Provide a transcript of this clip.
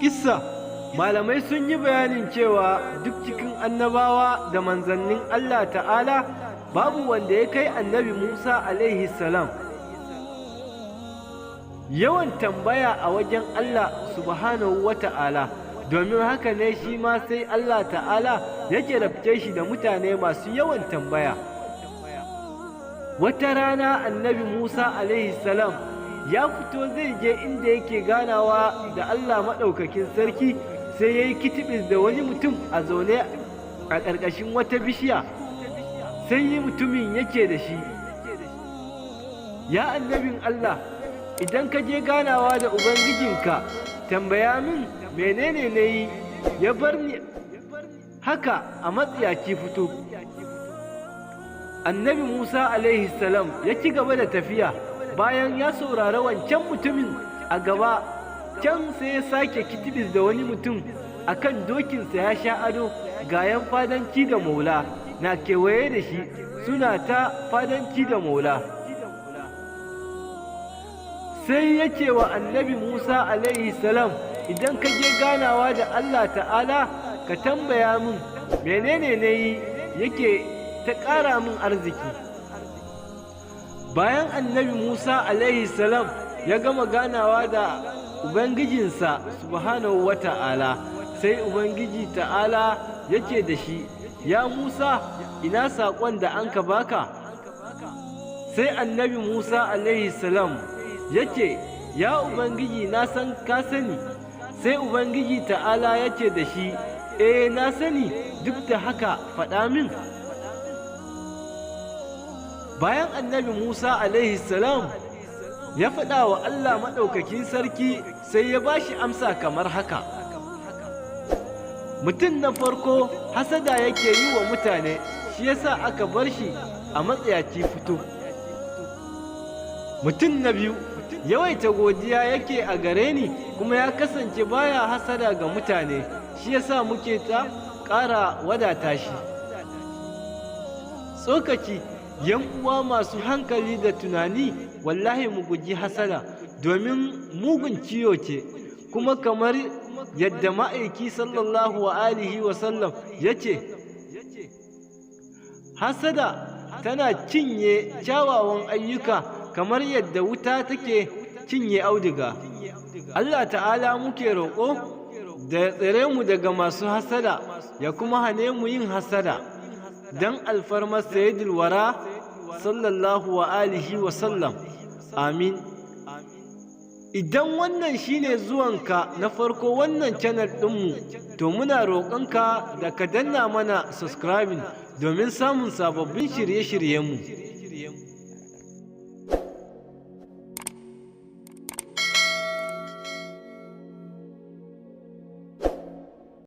Kissa. Malamai sun yi bayanin cewa duk cikin annabawa da manzannin Allah Ta'ala, babu wanda ya kai Annabi Musa alaihi salam yawan tambaya a wajen Allah subhanahu wa ta'ala. Domin haka ne shi ma sai Allah Ta'ala ya jarabce shi da mutane masu yawan tambaya. Wata rana Annabi Musa alaihi salam ya fito zai je inda yake ganawa da Allah Maɗaukakin Sarki, sai ya yi kitibis da wani mutum a zaune a ƙarƙashin wata bishiya. Sai yi mutumin yake da shi, "Ya annabin Allah, idan ka je ganawa da Ubangijinka, tambaya min menene na yi ya bar ni haka a matsiyaci fito." Annabi Musa alaihi salam ya ci gaba da tafiya. Bayan ya saurari wancan mutumin a gaba can, sai ya sake kitibis da wani mutum a kan dokinsa, ya sha ado, gayan fadanci da maula na kewaye da shi suna ta fadanci da maula. Sai ya ce wa Annabi Musa alaihi salam, "Idan ka je ganawa da Allah Ta'ala, ka tambaya min menene na yi yake ta ƙara min arziki." Bayan Annabi Musa alaihi salam ya gama ganawa da Ubangijinsa subhanahu wa ta'ala, sai Ubangiji Ta'ala yake da shi, "Ya Musa, ina saƙon da an ka baka?" Sai Annabi Musa alaihi salam yake, "Ya Ubangiji, na san ka sani." Sai Ubangiji Ta'ala yake da shi, "Eh, na sani, duk da haka faɗa min." Bayan Annabi Musa alaihi salam ya faɗa wa Allah Maɗaukakin Sarki, sai ya ba shi amsa kamar haka: "Mutum na farko hasada yake yi wa mutane, shi yasa aka bar shi a matsayaci fito. Mutum na biyu yawaita godiya yake a gare ni, kuma ya kasance baya hasada ga mutane, shi yasa muke ta ƙara wadata shi." Tsokaci: yan uwa masu hankali da tunani, wallahi mu guji hasada, domin mugun ciwo ce. Kuma kamar yadda Ma'aiki sallallahu alihi wasallam ya ce, hasada tana cinye kyawawan ayyuka kamar yadda wuta take cinye auduga. Allah Ta'ala muke roƙo da ya tsare mu daga masu hasada, ya kuma hane mu yin hasada, don alfarmar sayyidul wara sallallahu wa alihi wa sallam, amin. Idan wannan shine zuwanka na farko wannan channel ɗinmu, to muna roƙonka da ka danna mana subscribing domin samun sababbin shirye-shiryenmu.